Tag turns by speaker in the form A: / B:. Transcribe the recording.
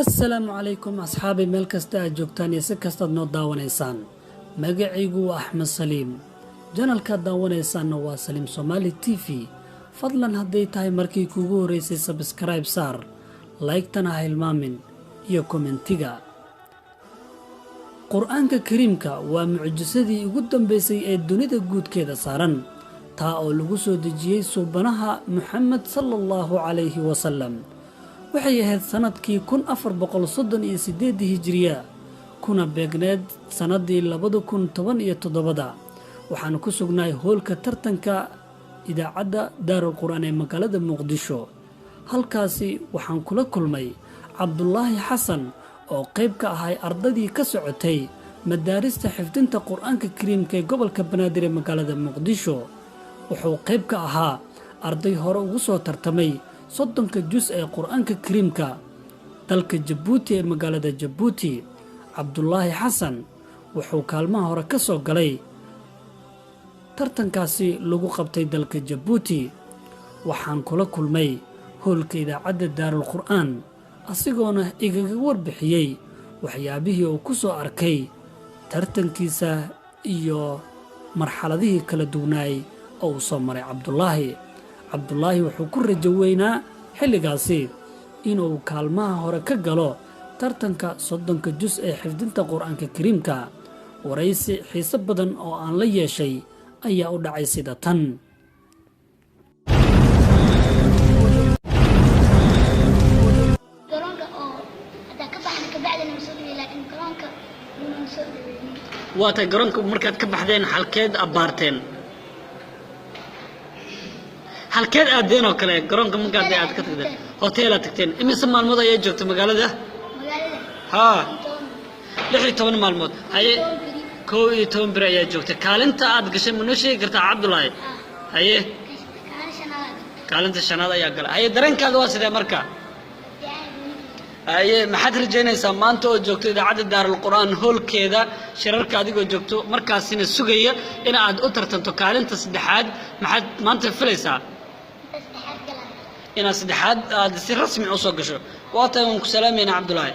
A: Assalaamu calaykum asxaabi, meel kasta aad joogtaan iyo si kastaad noo daawanaysaan. Magacaygu waa Axmed Saliim, channelkaad daawanaysaanna waa Saliim Soomaali TV. Fadlan, hadday tahay markii kuugu horraysay, subscribe saar, like-tana ha hilmaamin iyo commentiga. Qur-aanka Kariimka waa mucjisadii ugu dambaysay ee dunida guudkeeda saaran, taa oo lagu soo dejiyey suubanaha Muxamed sala Allahu calayhi wasalam. Waxay ahayd sannadkii 1438-dii Hijiriya, kuna beegneed sannaddii 2017-da. Waxaanu ku sugnahay hoolka tartanka idaacadda Daarul Qur-aan ee magaalada Muqdisho. Halkaasi waxaan kula kulmay Cabdulaahi Xasan oo qayb ka ahay ardadii ka socotay madaarista xifdinta Qur-aanka Kariimka ee gobolka Banaadir ee magaalada Muqdisho. Wuxuu qayb ka ahaa arday hore ugu soo tartamay 30-ka jus ee Qur-aanka Kariimka dalka Jabuuti ee magaalada Jabuuti. Cabdulaahi Xasan wuxuu kaalmaha hore ka soo galay tartankaasi lagu qabtay dalka Jabuuti. Waxaan kula kulmay hoolka idaacadda Daarul Qur'aan, asigoona igaga warbixiyey waxyaabihii uu ku soo arkay tartankiisa iyo marxaladihii kala duwnaay oo uu soo maray Cabdulaahi. Cabdulaahi wuxuu ku rajo weynaa xilligaasi inuu kaalmaha hore ka galo tartanka 30-ka jus ee xifdinta Qur-aanka Kariimka. Waraysi xiiso badan oo aan la yeeshay ayaa u dhacay sida tan.
B: Garoonka oo haddaa ka baxna kabacdina ma soo dhaweey, laakiin garoonka lama soo dhaweeynin.
A: Waa tay, garoonka markaad ka baxdeen halkeed abbaarteen, halkeed aadeen oo kale? Garoonka markaad aad ka tagteen, hoteelaad tagteen. Imise maalmood ayaa joogtay magaalada?
B: Magaalada?
A: Haa.
B: 10.
A: 16 maalmood, haye.
B: 10 beri.
A: 11 beri ayaa joogtay. Kaalinta aad gashay ma noo sheegi kartaa, Cabdulaahi?
B: Ah.
A: Haye.
B: Kaalin shanaad.
A: Kaalinta shanaad ayaa galay. Haye, dareenkaada waa sidee marka?
B: Fiican.
A: Haye, maxaad rajaynaysaa maanta oo joogto idaacadda Daarul Qur-aan hoolkeeda shirarka, adigoo joogto markaasina sugaya in aad u tartanto kaalinta saddexaad? Maxaad maanta filaysaa?
B: Inta saddexaad galaa.
A: Inaad saddexaad aad si rasmi u soo gasho. Waa tahay, waan ku salaamayna, Cabdulaahi.